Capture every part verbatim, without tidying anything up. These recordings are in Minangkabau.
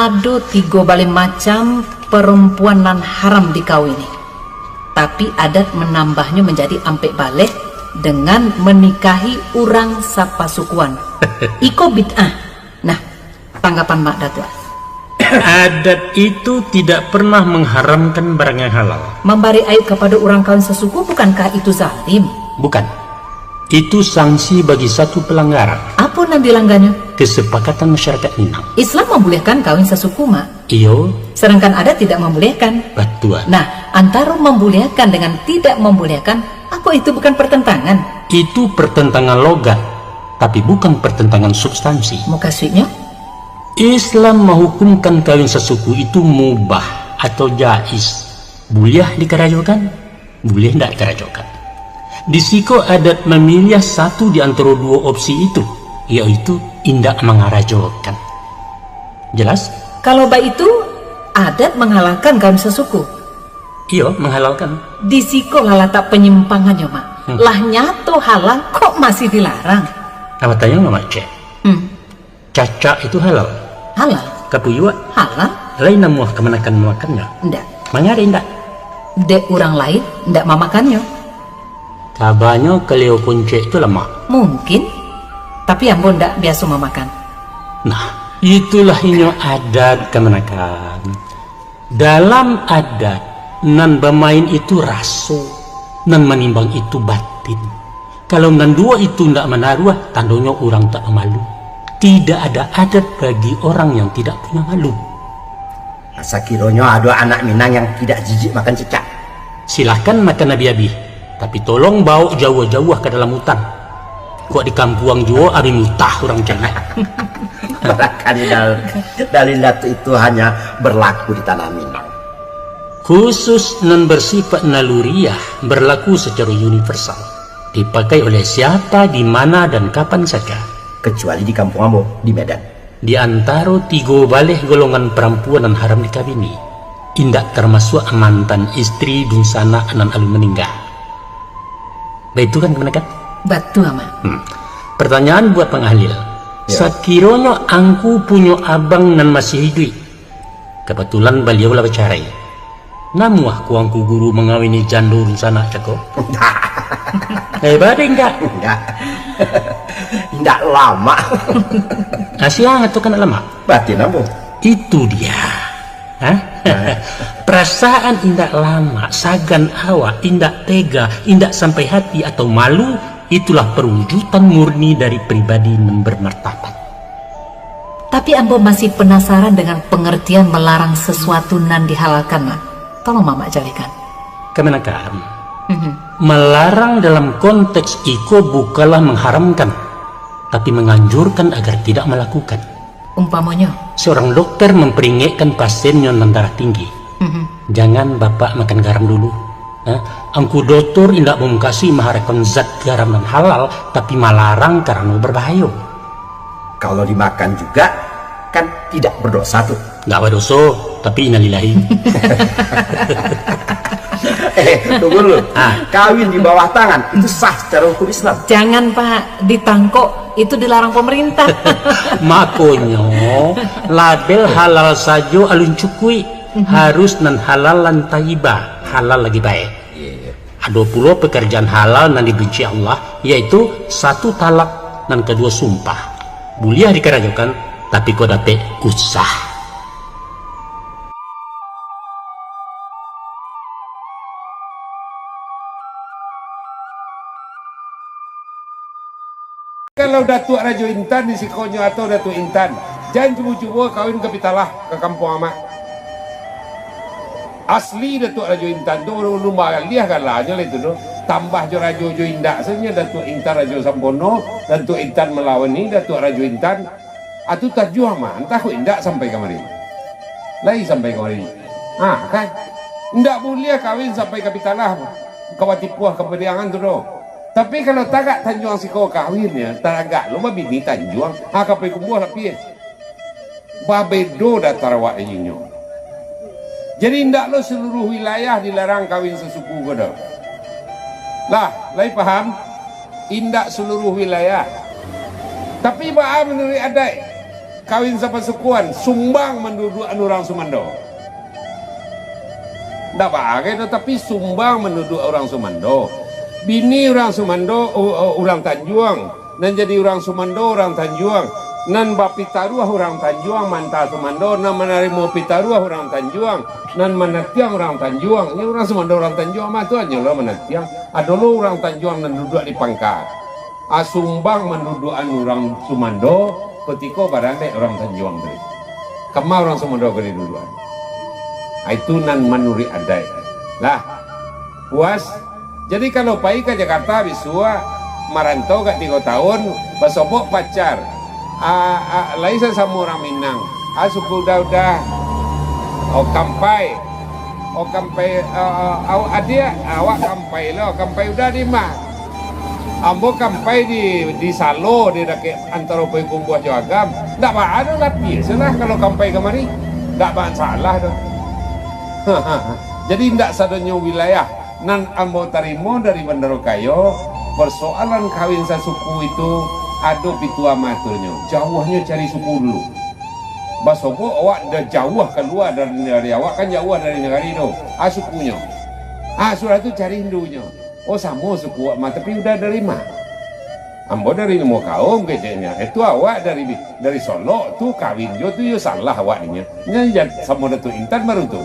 Ado tigo baleh macam perempuan nan haram dikawini. Tapi adat menambahnyo menjadi ampek baleh dengan menikahi urang sapasukuan. Iko bid'ah. Nah, tanggapan Mak Datuak? Adat itu tidak pernah mengharamkan barang yang halal. Mambari aib kapado urang kawin sasuku, bukankah itu zalim? Bukan. Itu sanksi bagi satu pelanggaran. Apo nan dilangganyo? Kesepakatan masyarakat Minang. Islam mambolehkan kawin sasuku, Mak. Iyo. Sedangkan adat tidak mambolehkan. Batua. Nah, antaro mambolehkan dengan tidak mambolehkan, apo itu bukan pertentangan? Itu pertentangan logat, tapi bukan pertentangan substansi. Mukasuiknyo? Islam mahukumkan kawin sasuku itu mubah atau jaiz, buliah dikarajokan, buliah indak dikarajokan. Di siko adat mamiliah satu di antaro duo opsi itu, yaitu indak mangarajokan. Jelas? Kalau baitu, adat manghalalkan kawin sasuku. Iyo, manghalalkan. Di siko lah latak panyimpangannyo, Mak. Hmm. Lah nyato halal, kok masih dilarang? Apo tanyo, Mak Cek? Hmm. Cacak itu halal? Halal. Kapuyuak? Halal. Lai namuah kamanakan mamakannyo? Ndak. Manga dek indak? Dek urang lain ndak mamakannyo. Kabanyo kalio kuncek tu lamak? Mungkin. Tapi ambo ndak biaso mamakan. Nah, itulah inyo adat kamanakan. Dalam adat, nan bamain itu raso, nan manimbang itu batin. Kalau nan duo itu ndak manaruah, tandonyo urang tak bamalu. Tidak ada adat bagi orang yang tidak punya malu. Sakironyo ado anak Minang yang tidak jijik makan cicak, silahkan makan abih-abih, tapi tolong baok jauah-jauah ka dalam hutan. Kok di kampuang juo abih mutah urang cegah. Barangkali dal-, dalil Datuak itu hanya berlaku di tanah Minang. Khusus nan bersifat naluriah berlaku secara universal, dipakai oleh siapa, di mana, dan kapan saja. Kecuali di kampung ambo, di Medan. Di antaro tigo baleh golongan parampuan nan haram dikawini, indak tarmasuak mantan istri, dunsanak nan alun maningga. Baitu kan, kamanakan? Batua, Mak. Hmm. Pertanyaan buat Bang Ahlil. Ya. Sakironyo angku punyo abang nan masih iduik, kabatulan baliau lah bacarai, namuah ko angku guru mangawini jando dunsanak cako? Indak. Eh, baa dek indak? Indak. Indak lamak. Ah, sia nan ngatokan lamak? Batin ambo. Itu dia. Hah? Nah. Perasaan indak lamak, sagan awak, indak tega, indak sampai hati atau malu, itulah perwujudan murni dari pribadi nan bermartabat. Tapi ambo masih penasaran dengan pengertian melarang sesuatu nan dihalalkan, Mak. Tolong Mamak jalehkan. Kamanakan, mhm, melarang dalam konteks iko bukanlah mengharamkan, tapi menganjurkan agar tidak melakukan. Umpamonyo? Seorang dokter memperingatkan pasiennya nan darah tinggi, mhm, "Jangan Bapak makan garam dulu. Hah? Angku dokter indak mungkasi maharamkan zat garam nan halal, tapi malarang karano berbahayo." Kalau dimakan juga, kan tidak berdosa tu. Nggak berdosa, tapi innalillahi. Eh, tunggu dulu. Ah. Kawin di bawah tangan, itu sah secara hukum Islam? Jangan, Pak. Ditangkok, itu dilarang pemerintah. Makonyo, label halal sajo alun cukuik. Mhm. Harus nan halalan thayyibah, halal lagi baik. Iya, iya. Ado pulo pekerjaan halal nan dibenci Allah, yaitu satu talak, nan kaduo sumpah. Buliah dikarajokan, tapi kok dapek usah. Kalau Datuak Rajo Intan di sikonyo atau Datuak Intan, jan cubo-cubo kawin ka Pitalah, ka kampuang amak. Asli Datuak Rajo Intan tu urang lumba liah galanyo lah itu tu. Tambah jo rajo jo indak sajo, Datuak Intan Rajo Sampono, Datuak Intan Malawani, Datuak Rajo Intan. Atu tajuah mah, antah kok indak sampai kamari. Lai sampai kamari. Ah, kan? Indak buliah kawin sampai ka Pitalah, ka Watipuah, ka Pariangan tu doh. Tapi kalau tagak Tanjuang siko kawin, yo, taragak lo babini Tanjuang, ha, ka Payakumbuah lapiah. Babedo datar awak inyo. Jadi, indak lo saluruah wilayah dilarang kawin sasuku ko doh. Lah, lai paham? Indak saluruah wilayah. Tapi, baa manuruik adaik? Kawin sapasukuan, sumbang manduduakan urang sumando. Ndak baa gai doh, tapi sumbang manduduak urang sumando. Bini urang sumando, u-, u-, urang Tanjuang. Nan jadi urang sumando, urang Tanjuang. Nan bapitaruah urang Tanjuang, manta sumando. Nan manarimo pitaruah urang Tanjuang. Nan manatiang urang Tanjuang. Inyo urang sumando, urang Tanjuang mah tu hanyolah manatiang. Ado lo urang Tanjuang nan duduak di pangka. A, sumbang manduduakan urang sumando, kutiko barandek urang Tanjuang tadi. Kama urang sumando ka diduduakan. A, itu nan manuruik adaik. Lah, puas. Jadi, kalau pai ka Jakarta bisuak, marantau ka tigo taun, basobok pacar. A, a, lai sasamo urang Minang. A, suku udah-udah. O, kampai. O, kampai, a, a, awak adiak, awak kampai lo, kampai udah di ma? Ambo kampai di, di Salo, di dakek antaro Payakumbuah jo Agam. Ndak baa doh, lah biasolah kalau kampai kamari. Ndak masalah doh. Jadi, ndak sadonyo wilayah nan ambo tarimo dari Bandaro Kayo, persoalan kawin sasuku itu ado pituah matonyo. Jauahnyo cari suku dulu. Basobok awak dah jauah kalua dari, dari awak kan jauah dari nagari tu. A, sukunyo. A, sudah tu cari indunyo. Oh, samo suku awak mah, tapi udah dari ma? Ambo dari Limo Kaum, keceknyo. Itu awak dari, dari Solok tu, kawin jo tu yo salah awak ninyo. Nyo yo samo Datuak Intan baru tu.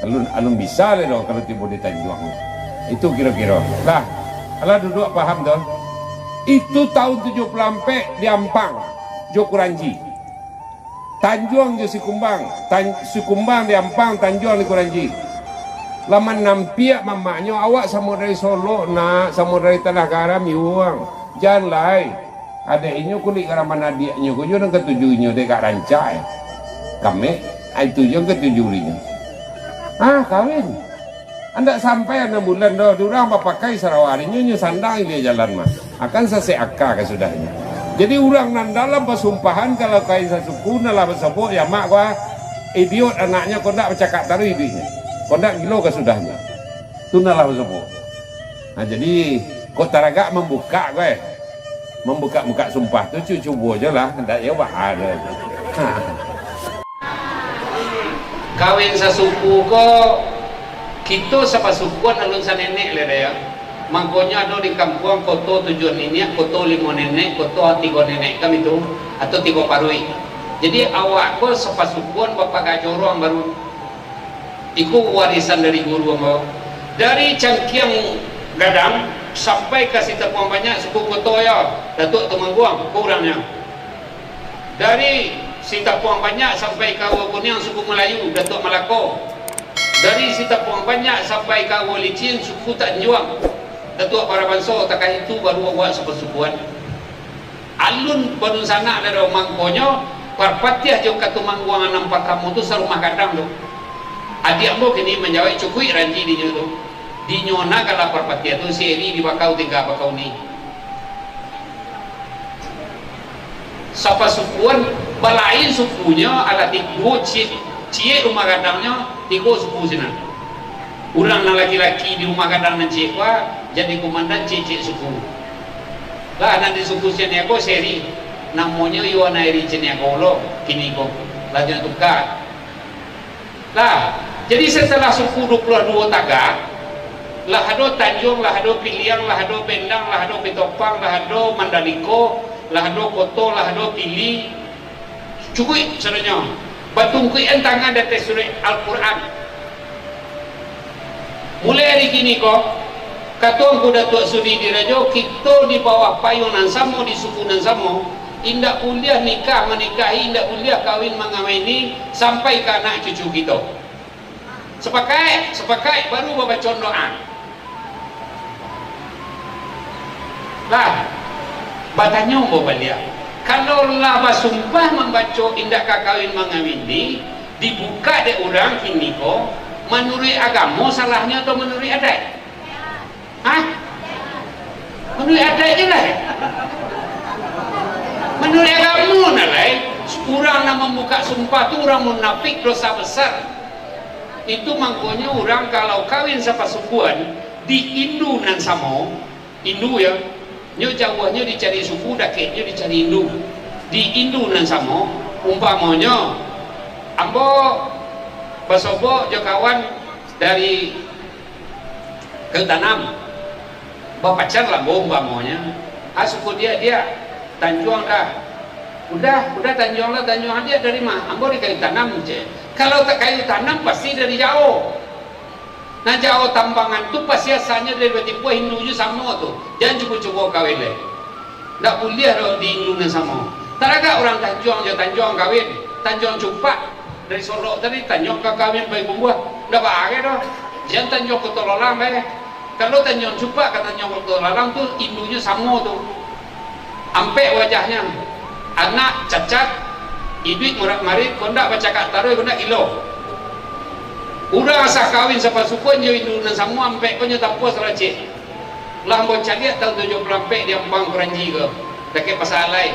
Alun, alun bisa lai doh kalau tibo di Tanjuang. Itu kiro-kiro. Lah, alah duduak paham tu. Itu taun tujuah puluah ampek di Ampang, jo Kuranji. Tanjuang jo Sikumbang, Tan-, Sikumbang di Ampang, Tanjuang di Kuranji. Lah manampiak mamaknyo, awak samo dari Solok, nak, samo dari Tanah Garam, yuang. Jan lai. Adek inyo kulik karaman adiaknyo ko jo nan katuju inyo dek Kak Rancak, eh. Kamek, ah, itu jo nan katuju inyo. Ah, kawin. Andak sampai anam bulan doh, di urang bapakai sarawa, inyo nyo sandang ilia jalan mah. Akan sasek aka kasudahnyo. Jadi urang nan dalam pasumpahan, kalau kawin sasuku, nan lah basobok, yo mak ko, ah, idiot anaknyo, kondak bacakak taruih iduiknyo. Kondak gilo kasudahnyo. Tu nan lah basobok. Nah, jadi, kok taragak mambukak ko, eh. Mambukak-bukak sumpah tu, cu-, cubo jo lah, ndak yo baa doh. Kawin sasuku ko, kito sapasukuan alun sanenek lai, yo. Mangkonyo ado di kampuang koto tujuah niniak, koto limo nenek, koto tigo nenek, kan itu, atau tigo paruik. Jadi, awak ko sapasukuan bapagak jorong baru. Iko warisan dari guru ambo. Dari Cangkiang Gadang sampai ka Sitapuang Banyak, suku Koto yo, Datuak Tumangguang, ko urangnyo. Dari Sitapuang Banyak sampai ka Aua Kuniang, suku Malayu, Datuak Malako. Dari Sitapuang Banyak sampai ka Aua Licin, suku Tanjuang, Datuak Barabanso, takah itu baru awak sapasukuan. Alun badunsanak lai doh, mangkonyo Parpatiah jo Katumangguangan nan partamo tu sarumah gadang tu. Adiak ambo kini manjawek cukuik ranji dinyo tu. Dinyo na kalah Parpatiah tu, si Eri di Bakau tingga Bakau ni. Sapasukuan balain sukunyo, alah tigo ciek, ciek rumah gadangnyo, tigo suku sinan. Urang nan laki-laki di rumah gadang nan ciek ko, jadi kumandan ciek-ciek suku. Lah, nan di suku Caniago, Seri. Namonyo Yuan Airi Caniago lo, kini ko. Lah, jan tuka. Lah, jadi satalah suku duo puluah duo tagak, lah ado Tanjuang, lah ado Piliang, lah ado Bendang, lah ado Pitopang, lah ado Mandaliko, lah ado Koto, lah ado Pili. Cukuik sadonyo. Batungkuikan tangan di ateh surek Al-Quran. Mulai ari kini ko, kato Angku Datuak Sudi Dirajo, kito di bawah payung nan samo, di suku nan samo, indak buliah nikah manikahi, indak buliah kawin mangawini, sampai ka anak cucu kito. Sapakaik, sapakaik, baru babaco doa. Lah, batanyo ambo baliak, kalau lah basumpah mambaco indak ka kawin mangawini, dibukak dek urang kini ko, manuruik agamo salahnyo atau manuruik adaik? Hah? Manuruik adaik je lah. Manuruik agamo nah lai, urang nan mambukak sumpah tu urang munafik, dosa besar. Itu mangkonyo urang kalau kawin sapasukuan di indu nan samo, indu yo, nyo jauahnyo dicari suku, dakeknyo dicari indu. Di indu nan samo, Umpamonyo, ambo basobok jo kawan dari Kayu Tanam, bapacar lah ambo umpamonyo. Ah, suku dia, dia, Tanjuang dah. Udah, udah Tanjuang lah, Tanjuang dia dari ma? Ambo dari Kayu Tanam, cek. Kalau tak Kayu Tanam, pasti dari Jawa. Nah, Jawa Tambangan tu pasti asalnyo dari Batipuah, Hindunyo samo tu. Jan cubo-cubo kawin lai. Ndak buliah doh di Hindu nan samo. Taragak urang Tanjuang jo Tanjuang kawin. Tanjuang Cupak dari Solok tadi, Tanjuang ka kawin pai Bumbuah. Ndak baareh doh. Jan Tanjuang Kota Lalang bae. Kalau Tanjuang Cupak ka Tanjuang Kota Lalang tu, Hindunyo samo tu. Ampek wajahnyo, anak cacat, iduik murak-marik, kondak bacakak taruih, kondak gilo. Urang asa kawin sapasukuan jo Hindu nan samo, ampek ko nyo tampuah saracik. Lah ambo caliak taun tujuah puluah ampek di Ampang Kuranji ko, dakek Pasa Alai.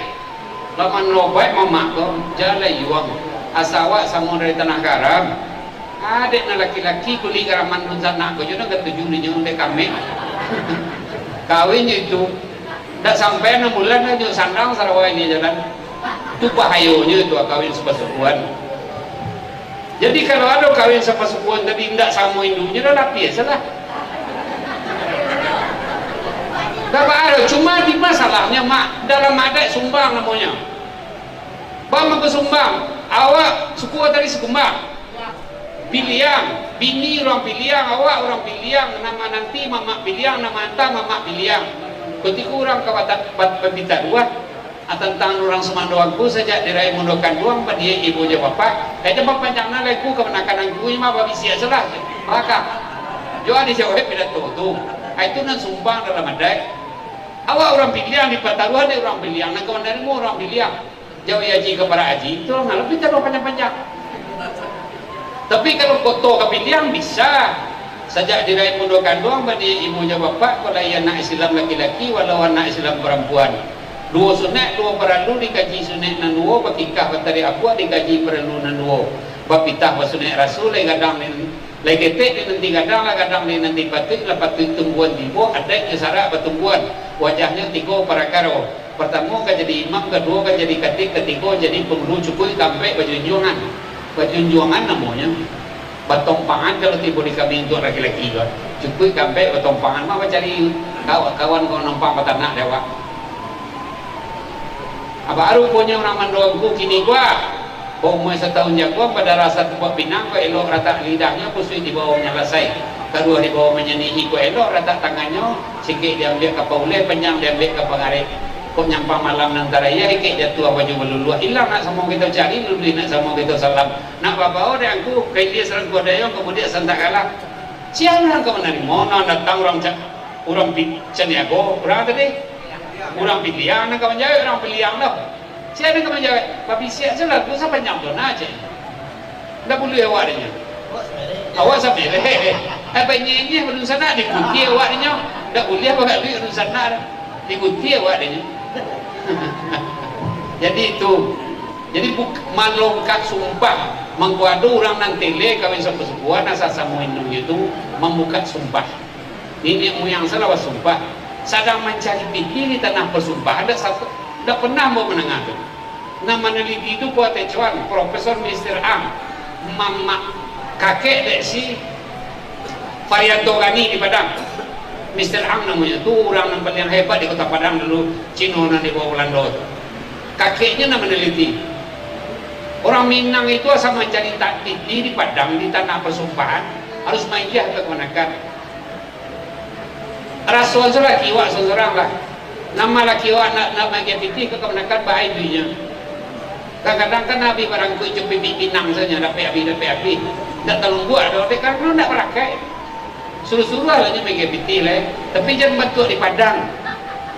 Lah manobaik mamak ko, jalai yuang. Asa awak samo dari Tanah Garam. Adek nan laki-laki kulik garaman dunsanak ko jo nan katuju dinyo dek kami. Kawin jo itu. Ndak sampai anam bulan lah, nyo sandang sarawa ini jalan. Tu bahayonyo tu, kawin sapasukuan. Jadi, kalau ado kawin sapasukuan tadi indak samo indunyo, dah lapis lah. Ndak baa, cuma di masalahnyo, Mak, dalam adat sumbang namonyo. Bang mangko sumbang, awak suku tadi Sikumbang. Piliang, bini urang Piliang, awak urang Piliang, nan mananti mamak Piliang, nan maanta mamak Piliang. Kutiko urang ka bata-, bat-, bapitaruah, ah, tantang urang sumando angku sajak dirai mundo kanduang, badiak ibu jo bapak, eh, jan bapanjang nan lai ku, kamanakan angku ni mah babisiak salah. Maka, jo adi jawab pidato tu. Ah, itu nan sumbang dalam adaik. Awak urang Piliang dipataruah dek urang Piliang, nan ka manarimo urang Piliang. Jauah haji ka parak haji, itu lah labiah taruah panjang-panjang. Tapi kalau koto ka Piliang, bisa. Sajak dirai mundo kanduang, badiak ibu jo bapak, kok lai anak Islam laki-laki, walau anak Islam parampuan. Duo sunaik, duo paralu, dikaji sunaik nan duo, bakikah batari apuak, dikaji paralu nan duo. Bapitah basunaik rasul, lai gadang nan Lai ketek di nan digadang, lah gadang di nan dipatuik, lah patuik tumbuan tibo, adaik jo sarak batumbuan. Wajahnyo tigo parakaro. Partamo ka jadi imam, kaduo ka jadi katik, katigo jadi pangulu, cukuik ka ampek bajunjuangan. Bajunjuangan namonyo. Batompangan kalau tibo di kami untuak laki-laki ko. Cukuik ka ampek batompangan, mah bacari kawan, kawan ko nampang batanak dek awak. Apo ruponyo urang mando angku kini ko, ah? Baumua satahun jaguang, badarah satupak pinang, kok elok ratak lidahnyo, kusuik dibao manyalasai. Karuah dibao manyanihi, kok elok ratak tangannyo, sikek diambiak ka pauleh, panjang diambiak ka pangarek. Kok nyampang malam nan tarayia, ikek jatuah baju baluluah. Ilang nak samo kito cari, luluih nak samo kito salam. Nak babao dek angku, ka ilia sarangkuah dayuang, ka budiak santak galah. Sia nan ka manarimo, nan datang urang ca-, urang pi-, caniago, urang tadi? Urang Piliang nan ka manjawek, urang Piliang tu. Sia nan ka manjawek? Babisiak se lah tu sapanjang tu nah, cek. Ndak buliah awak dinyo. Awak samireh. Eh, banyenyeh badunsanak, diikuti awak dinyo. Ndak buliah bagaduik badunsanak. Diikuti awak dinyo. Jadi itu. Jadi buk-, malongkak sumpah. Mangko ado urang nan tele kawin sapasukuan, asa samo indunyo tu mambukak sumpah. Niniak muyang salah basumpah. Sadang mancari pitih di tanah pasumpahan, ndak satu, ndak pernah ambo mandanga tu. Nan manaliti tu Puatecoan, Profesor Mister Ang, mamak kakek dek si Varianto Ghani di Padang. Mister Ang namonyo tu, urang nan paliang hebat di Kota Padang dulu, Cino nan dibawa Balando tu. Kakeknyo nan manaliti. Urang Minang itu asa mancari ta-, pitih di Padang, di tanah pasumpahan, harus maiya ka kamanakan. Raso se laki awak surang-surang lah. Nan ma laki awak nak, nak maagiah pitih ka kamanakan, baa induiknyo. Kadang-kadang kan abih barangkuik jo pipik pinang sajo, dapek abih, dapek abih. Ndak talumbuak doh, dek karano ndak barakaik. Suruah-suruah lah nyo maagiah pitih lai. Tapi jan bantuak di Padang.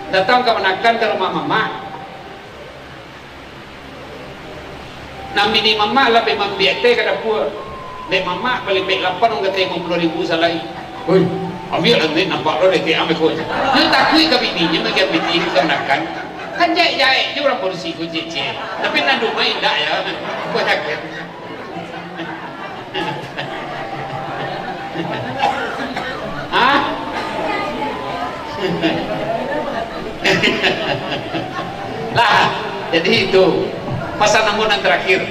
Datang kamanakan ka rumah mamak. Nan bini mamak lah pai maambiak teh ka dapua. Dek mamak, balipek lapan, urang kato limo puluah ribu salai. Oi, ambiak lah, Nek, nampak lo dek tiang beko. Nyo takuik ka bininyo maagiah pitih ka kamanakan. Kan jaek-jaek jo urang padusi ko, ciek-ciek. Tapi nan di rumah indak, yo. Ko jaket. Hah? Lah, jadi itu. Pasan ambo nan tarakhir.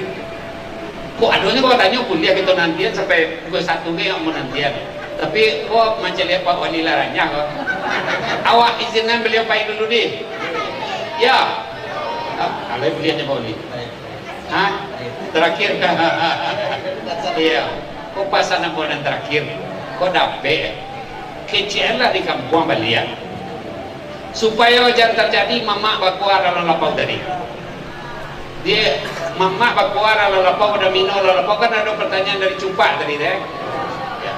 Kok adonyo kau tanyo kuliah kito nantian sampai pukul satu ke yang ambo nantian. Tapi kok mancaliak Pak Wali lah ranyah kok. Awak izinan baliau pai dulu dih. Ya. Ah, kalau kuliahnya Pak Wali. Hah? Tarakhir. Iya. Kok pasan ambo nan tarakhir. Kok dapek. Kecek lah di kampuang baliak. Supayo jan tarjadi mamak bakua dalam lapau tadi. Dia mamak bakua dalam lapau, pada mino dalam lapau, kan ado pertanyaan dari Cupak tadi tu, eh. Ya.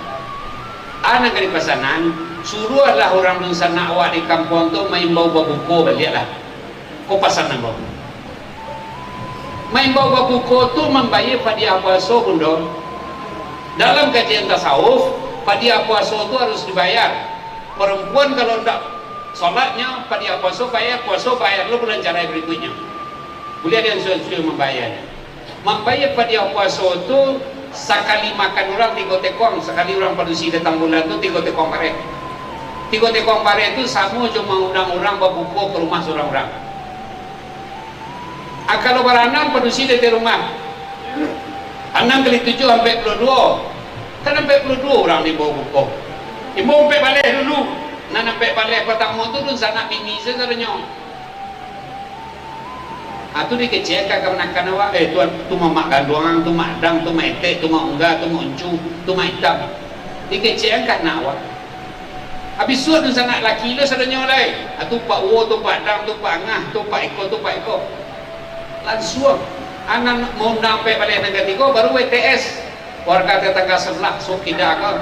A nan ka dipasanan, suruahlah urang dunsanak awak di kampuang tu maimbau babuko baliak lah. Ko pasan ambo. Maimbau babuko tu mambayia padiah puaso, Bundo. Dalam kajian tasawuf, padiah puaso tu harus dibayar. Parampuan kalau ndak salatnyo, padiah puaso bayar, puaso bayar lo bulan jarai barikuiknyo. Buliah diansua-ansua mambayarnyo. Mambayia padiah puaso tu sakali makan urang tigo tekuang, sakali urang padusi datang bulan tu tigo tekuang pareh. Tigo tekuang pareh tu samo jo maundang urang babuko ka rumah surang urang. Ah, kalau baranam padusi dari rumah, anam kali tujuah ampek puluah duo, kan ampek puluah duo urang dibawa buko. Imbau ampek baleh dulu, nan ampek baleh patamo tu dunsanak bini sajo sadonyo. Ah, tu dikecekan kamanakan awak, eh, tu, tu mamak ganduang, tu mak dang, tu mak etek, tu mak ungga, tu mak uncu, tu mak itam. Dikecekan ka anak awak. Abih suah dunsanak laki lo sadonyo lai. Ah, tu pak uwo, tu pak dang, tu pak angah, tu pak iko, tu pak iko. Lansuang, anak maundang ampek baleh nan katigo, baru W T S. Warga tetangga sabalah, suok kida ko.